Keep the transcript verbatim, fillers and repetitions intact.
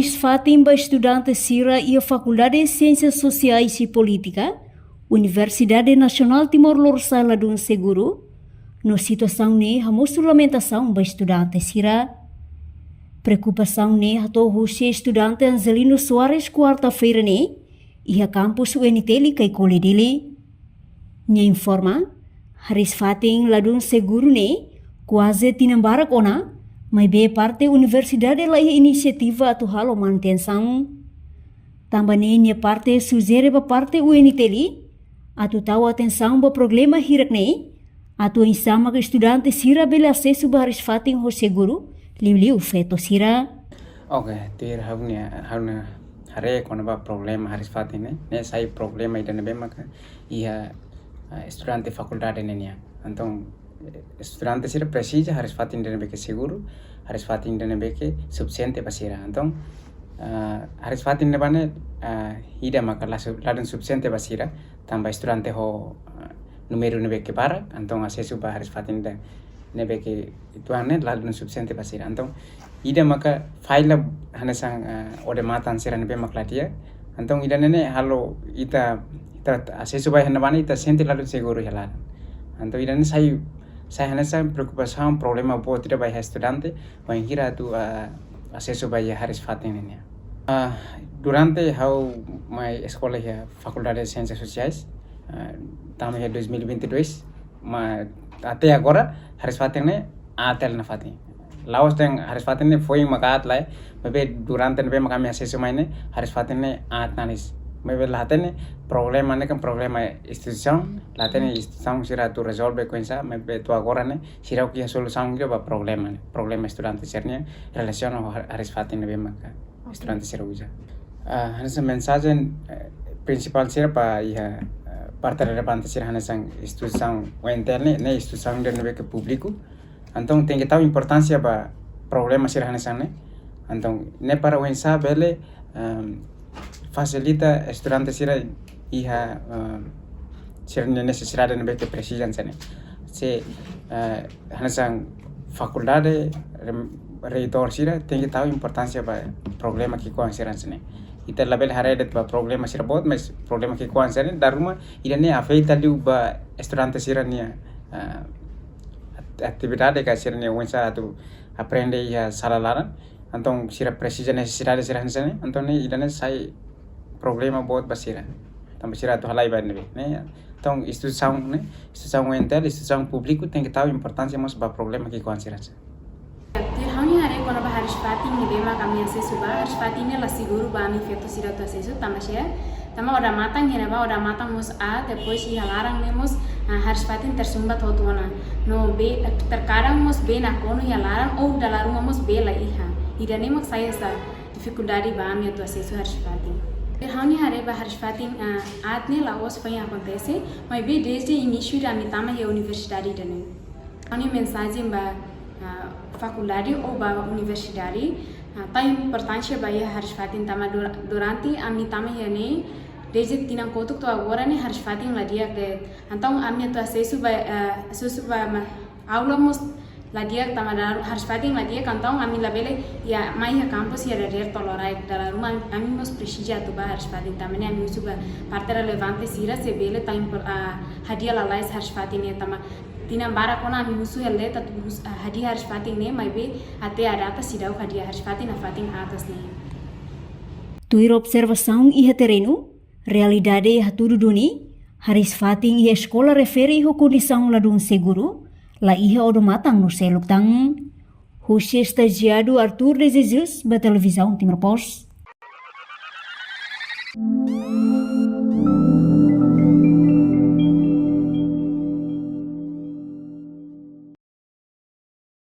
Hariis-fatin ba estudante sira iha Fakuldade Siénsias Sosiais i Polítika, Universidade Nasionál Timor Lorosa'e ladún seguru, no situasaun ne'e hamosu lamentasaun ba estudante sira. Preokupasaun ne'e hato'o husi estudante Angelino Soares kuarta-feira ne'e, iha kampus U N T L Caicoli Dili. Nia informa, hariis-fatin ladún seguru ne'e kuaze tinan barak ona, maibé parte universidade la iha inisiativa atu halo manutensaun. Tanba ne'e nia parte sujere ba parte U N T L atu tau atensaun ba problema hirak ne'e, atu oinsá maka estudante sira bele asesu ba hariis-fatin ho seguru, liuliu feto sira. Oke, tuir ha'u-nia, ha'u-nia haree kona-ba problema hariis-fatin ne'e, ne'e sai problema ida ne'ebé maka iha, ah, estudante fakuldade ne'e nian. Entaun, eh, estudante sira presiza hariis-fatin ida ne'ebé ke seguru, hariis-fatin ida ne'ebé ke sufisiente ba sira. Entaun, ah, hariis-fatin ne'ebá ne'e, ah, ida maka la su-, ladún sufisiente ba sira, tanba estudante ho, ah, númeru ne'ebé ke barak, entaun asesu ba hariis-fatin ida ne'ebé ke uitoan ne'e ladún sufisiente ba sira. Entaun, ida maka falla hanesan, ah, odamatan sira ne'ebé mak la di'ak. Entaun, ida-ne'e ne'e halo ita, ita asesu ba iha ne'ebá ne'e ita sente ladún seguru iha laran. Entaun, ida-ne'e sai, sai hanesan preokupasaun, problema boot ida ba iha estudante, bainhira atu, ah, asesu ba iha hariis-fatin ne'e nian. Ah, durante ha'u mai eskola iha Fakuldade Siénsias Sosiais, ah, tama iha dois mil e vinte e dois, ma até agora, hariis-fatin ne'e aat hela nafatin. La'ós dehan hariis-fatin ne'e foin maka aat lae, maibé durante ne'ebé maka ami asesu mai ne'e, hariis-fatin ne'e aat nanis. Maibé la hatene, problema ne'e kan problema instituisaun, la hatene instituisaun sira atu rezolve oinsá, maibé to'o agora ne'e, seidauk iha solusaun ida ba problema ne'e, problema estudante sira-nian, relasiona ho har-, hariis-fatin ne'ebé maka estudante sira uza. Ah, hanesan mensajen, eh, prinsipál sira ba iha, eh, parte relevante sira hanesan instituisaun U N T L ne'e, ne'e instituisaun ida ne'ebé ke públiku. Entaun tenke tau importánsia ba problema sira hanesan ne'e. Entaun ne'e para oinsá bele, ehm, fasilita estudante sira iha, ehm, sira-nia nesesidade ne'ebé ke presiza hanesan ne'e. Se, eh, hanesan fakuldade, rem-, reitór sira tenke tau importánsia ba problema ki'ikoan sira hanesan ne'e. Ita labele haree de'it ba problema sira boot, mas problema ki'ikoan sira ne'e dala ruma ida-ne'e afeta liu ba estudante sira-nia, ah, at-, atividade ka sira-nia oinsá atu aprende iha sala laran. Entaun sira presiza nesesidade sira hanesan ne'e, entaun ne'e ida-ne'e sai problema boot ba sira. Tanba sira atu halai ba ne'ebé, ne'e. Entaun instituisaun ne'e, instituisaun U N T L, instituisaun públiku tenke tau importánsia mós ba problema ki'ikoan sira hanesan ne'e. Tuir ha'u-nia haree kona-ba hariis-fatin ne'ebé maka ami asesu ba, hariis-fatin ne'e la seguru ba ami feto sira atu asesu, tanba sira, tanba odamatan iha ne'ebá, odamatan mós aat, depois iha laran ne'e mós, ah, hariis-fatin tersumbat hotu ona. No be, terkadang mós bee nakonu iha laran, ou dala ruma mós bee la iha. Ida-ne'e mak sai hanesan difikuldade ba ami atu asesu hariis-fatin. Tuir ha'u-nia haree ba hariis-fatin, ah, aat ne'e la'ós foin akontese, maibé dezde inísiu ida ami tama iha universidade ida-ne'e. Ha'u-nia mensajen ba, ah, fakuldade ou ba universidade, ah, tau importánsia ba iha hariis-fatin tanba dur-, durante ami tama iha ne'e, dezde tinan kotuk to'o agora ne'e hariis-fatin la di'ak de'it. Entaun ami atu asesu ba, ah, asesu ba ma-, aula mós la di'ak tanba dala hariis-fatin la di'ak, entaun ami labele iha, mai iha kampus iha dadeer to'o loraik, dala ruma ami, ami mós presiza atu ba hariis-fatin tanba ne'e ami husu ba parte relevante sira se bele tau impor-, ah, hadi'a lalais hariis-fatin ne'e tanba tinan barak ona ami husu hela de'it atu hus-, ah, hadi'a hariis-fatin ne'e maibé até à data seidauk hadi'a hariis-fatin nafatin aat hanesan ne'e. Tuir observasaun iha terrenu, realidade hatudu duni, hariis-fatin iha eskola refere ho kondisaun ladún seguru, la iha odamatan no seluk tan. Husi estajiadu Arthur de Jesus ba Televizaun Timor Post.